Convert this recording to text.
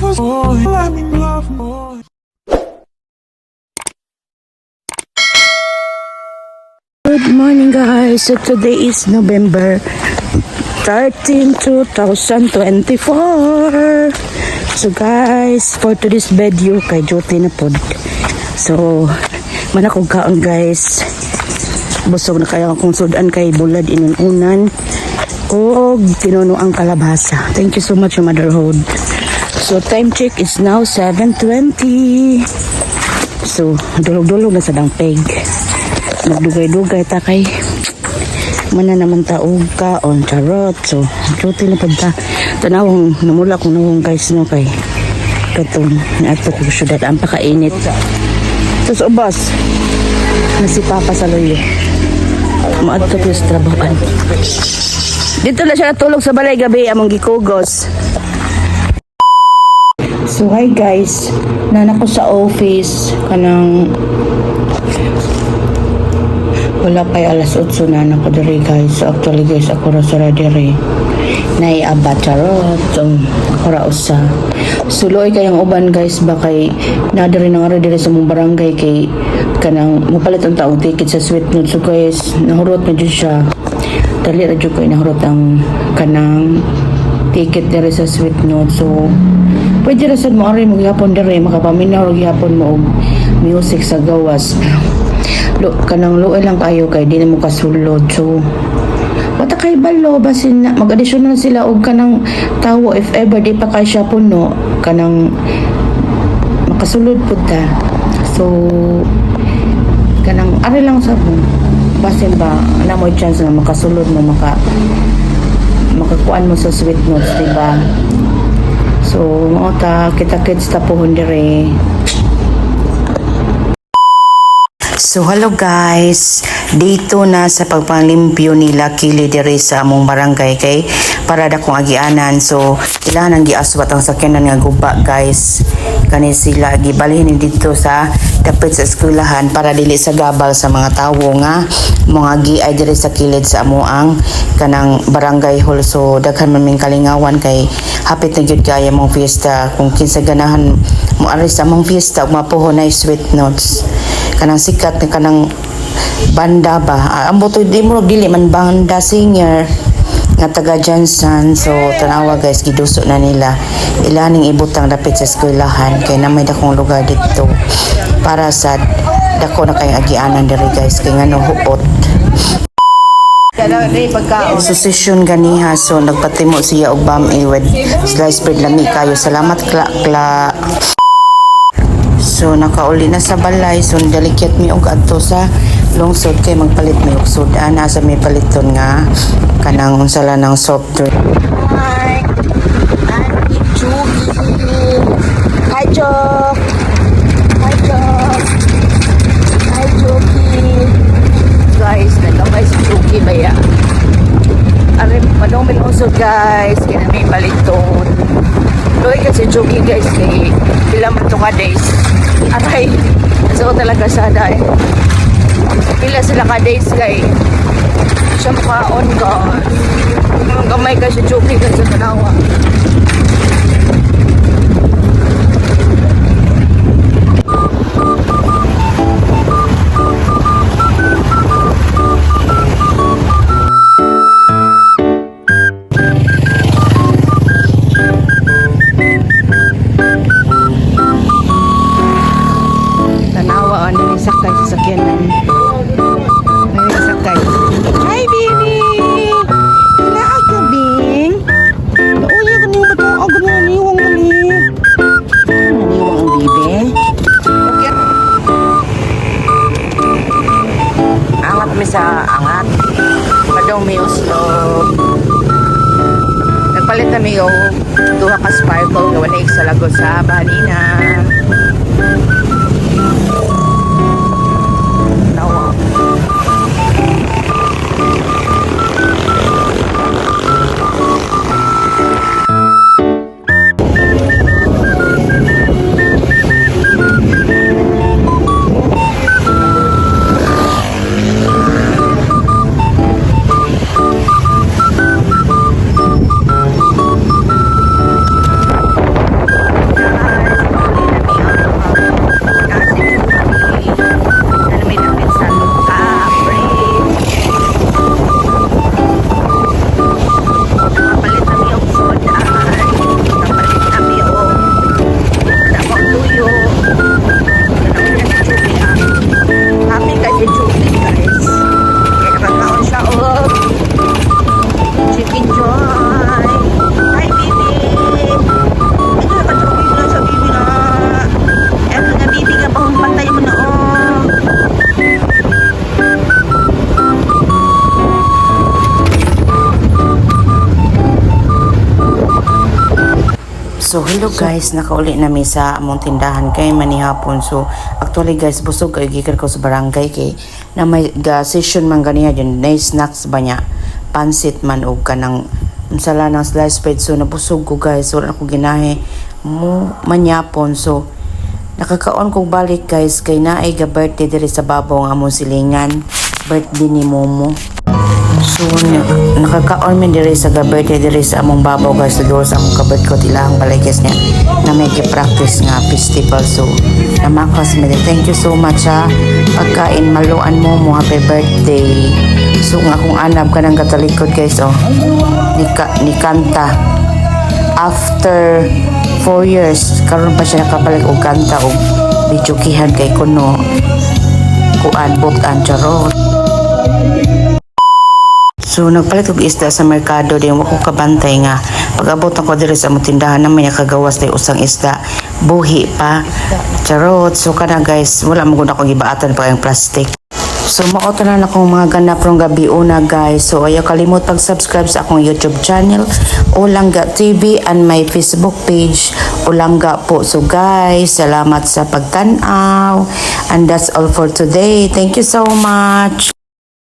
Let me love more. Good morning, guys. So today is November 13, 2024. So guys, for today's video kay duty na pod. So man akong kaon, guys. Busog na kayo akong sudan kay bulad inununan og tinuno ang kalabasa. Thank you so much, motherhood. So time check is now 7:20. So dulog-dulog na sa dangpeg. Magdugay-dugay ta kay mana naman ta og kaon, charot. So duty na pud ta. Tanawong namula kong nawong, guys, no, kay katong ato ko syudad ang pakainit. So ubos na si Papa sa luyo. Maadto ko sa trabahoan. Dito na siya natulog sa balay gabi among gikugos. So hi guys, nana ko sa office kanang wala pa alas 8 na na ko diri, guys. So actually guys, ako ra sa diri. Nay aba, charot. Ako ra usa. Suloy kayang uban, guys, ba kay na diri na nga diri sa mong barangay kay kanang mopalit ang taong ticket sa Sweet Note. So guys, nahurot na jud siya. Dali ra jud kay nahurot ang kanang ticket diri sa Sweet Note. So pwede ra sad mo ari mo gihapon diri, makapaminaw ra gihapon mo og music sa gawas. Lo, kanang luoy lang kayo kay di na mo kasulod. So wata kay balo basin na mag-additional sila og kanang tawo if ever di pa kay siya puno, kanang makasulod pud ta. So kanang ari lang sa mo basin ba ana mo chance nga makasulod mo, makakuan mo sa Sweet Notes, di ba? So mao ta, kita kits ta pohon dire. So hello guys, dito na sa pagpanglimpyo nila kili diri sa among barangay kay para da kong agianan. So ilan ang giaswat ang sakyanan nga guba, guys. Kani sila gibalhin dito sa dapit sa eskwelahan para dili sa gabal sa mga tawo nga mga giay diri sa kilid sa amoang kanang barangay hall. So daghan man ming kalingawan kay hapit na gyud kaya mong fiesta. Kung kinsa ganahan mo ari sa among fiesta ug mapuhon ay Sweet Notes, kanang sikat na kanang banda ba. Ah, ang buto di mo dili man banda, singer nga taga Johnson. So tanawa guys, giduso na nila ilaning ibutang dapit sa eskwelahan kay na may dakong lugar dito para sa dako na kay agianan diri, guys, kay ngano huot. So session ganiha, so nagpatimo siya og bami with sliced bread, lami kayo. Salamat, kla kla. So nakauli na sa balay, so dalikyat mi og adto sa lungsod kay magpalit mi og sudan sa may paliton nga kanang unsa lang ng soft drink. Hi. I'm with Chugi. Hi, Chok. Hi, Chok. Hi, Chugi. Guys, nagamay si Chugi ba ya? Ari, padong may lungsod, guys. Kaya may paliton. Luoy kasi Chugi, guys, kay pila man to ka days. Aray, nasa ko talaga sada eh. Pila sila ka days kay siya makaon ka. Ang gamay ka si Chugi kasi sa tanawa. Tanawa ano yung sakay sa sakyanan. Ay, sakay. Hi, baby! Naa ka, Bing? Nauya ka niyo ba ito? Agad na naniwang mali. Naniwang ang bibi? Okay. Angat mi sa angat. Padong mi uslob. Nagpalit na mi og duha ka sparkle nga wala sa lagot sa bahalina. Nawa. So hello guys, nakauli na mi sa among tindahan kay manihapon. So actually guys, busog kay gikan ko sa barangay kay na may ga session man ganiya dyan, na snacks ba niya, pansit man og kanang unsala ng slice bread. So nabusog ko guys, wala na ko ginahi mo manyapon. So nakakaon kog balik guys kay naay ga birthday diri sa babaw ang among silingan, birthday ni Momo. So, nakakaon mi diri sa ga-birthday diri sa among babaw guys, sa duol sa among kabirth ko tilahang balay guys niya na may practice nga festival. So, namakas mi diri. Thank you so much ha. Pagkain maluan mo mo, happy birthday. So, nga akong anab kanang katalikod guys oh. Ni kanta. After 4 years, karon pa siya nakabalik og kanta og videokihan kay kuno kuan butan, charot. So nagpalit og isda sa merkado din, wa ko kabantay nga pag-abot ako diri sa among tindahan na may nakagawas day usang isda, buhi pa, charot. So kana guys, wala mo gud ako gibaatan pa ang plastic. So mao to na akong mga ganap rong gabi una guys. So ayaw kalimot pag-subscribe sa akong YouTube channel Olangga TV and my Facebook page Olangga po. So guys, salamat sa pagtan-aw and that's all for today. Thank you so much.